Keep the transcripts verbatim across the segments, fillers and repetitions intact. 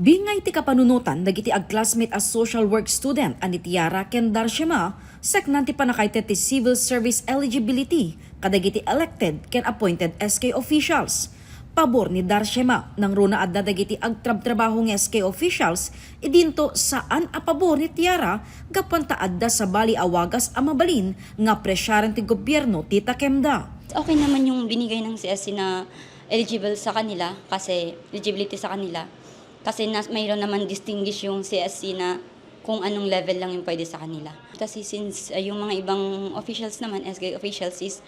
Bingay ti kapanunotan dagiti ag-classmate a social work student a ni Tiara ken Darshema, saknaan ti pannakaited ti civil service eligibility kadagiti elected ken appointed S K officials. Pabor ni Darshema, nangruna adda dagiti agtrabtrabaho nga S K officials, idinto saan a pabor ni Tiara gapuan ta adda sabali a wagas a mabalin nga apresiaren ti gobierno ti takemda. Okay naman yung binigay ng C S C na eligible sa kanila kasi eligibility sa kanila kasi nas, mayroon naman distinguish yung C S C na kung anong level lang yung pwede sa kanila. Kasi since uh, yung mga ibang officials naman, S K officials is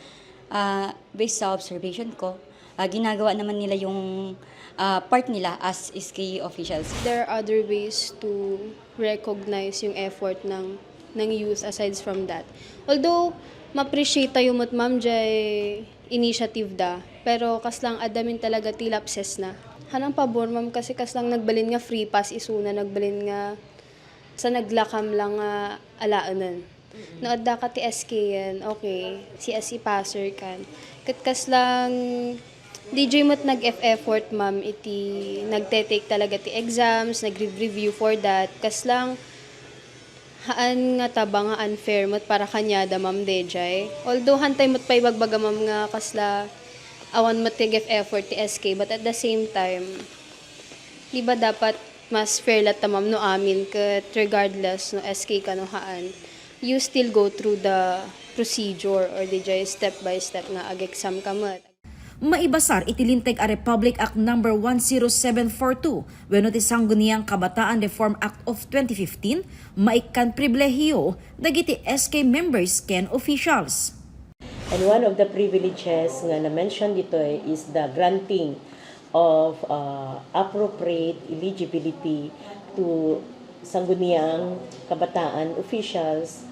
uh, based sa observation ko, uh, ginagawa naman nila yung uh, part nila as S K officials. There are other ways to recognize yung effort ng ng youth aside from that. Although, ma-appreciate tayo met ma'am jay initiative da, pero kaslang adda min talaga ti lapses na. Hanang pabor ma'am kasi kaslang nagbalin nga free pass isuna, nagbalin nga sa naglakam lang nga alaenen. No adda ka ti S K yan, okay, C S C passer kan. Ket kaslang D J met nag-effort ma'am iti nagte-take talaga ti exams, nag-review for that. Kaslang haan nga tabang nga unfair met para kaniada ma'am D J. Although hantay met pay bagbaga ma'am nga kasla awan met ti effort ti S K, but at the same time, di ba dapat mas fair latta ma'am no amin ket regardless no S K ka no haan, you still go through the procedure or D J step by step nga ag-exam ka met. Maibasar iti Linteg a Republic Act number one zero seven four two wenno ti Sangguniang Kabataan Reform Act of twenty fifteen, maikkan pribilehiyo dagiti S K members ken officials. And one of the privileges nga na-mention ditoy is the granting of uh, appropriate eligibility to Sangguniang Kabataan officials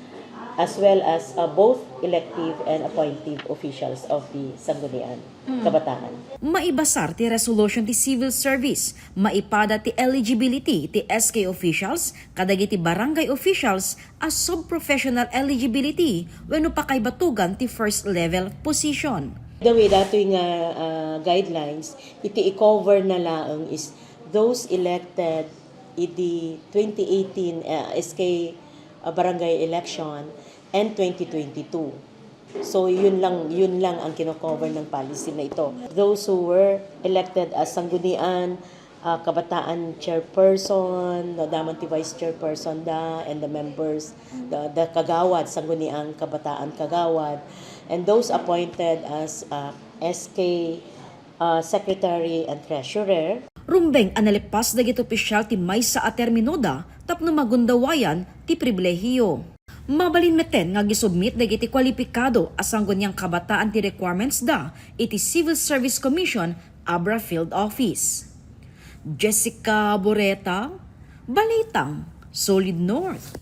as well as uh, both elective and appointive officials of the Sangguniang Kabataan. Maibasar ti resolution ti civil service maipada ti eligibility ti S K officials kadagiti barangay officials a sub-professional eligibility wenno pakaibatugan ti first level position. The way datoy nga uh, guidelines, iti i-cover na laeng is those elected idi twenty eighteen uh, S K uh, barangay election and twenty twenty-two. So yun lang yun lang ang kino-cover ng policy na ito. Those who were elected as sanggunian, uh, kabataan chairperson, no, daman ti vice chairperson da, and the members, the, the kagawad, sangguniang kabataan kagawad, and those appointed as uh, S K uh, secretary and treasurer. Rumbeng a nalippas dagiti opisyal ti maysa a terminoda tapno magundawayan ti pribilehiyo. Mabalin metten nga agisubmit dagiti kualipikado a sangguniang kabataan ti requirements da iti Civil Service Commission Abra Field Office. Jessica Boreta, Balitang Solid North.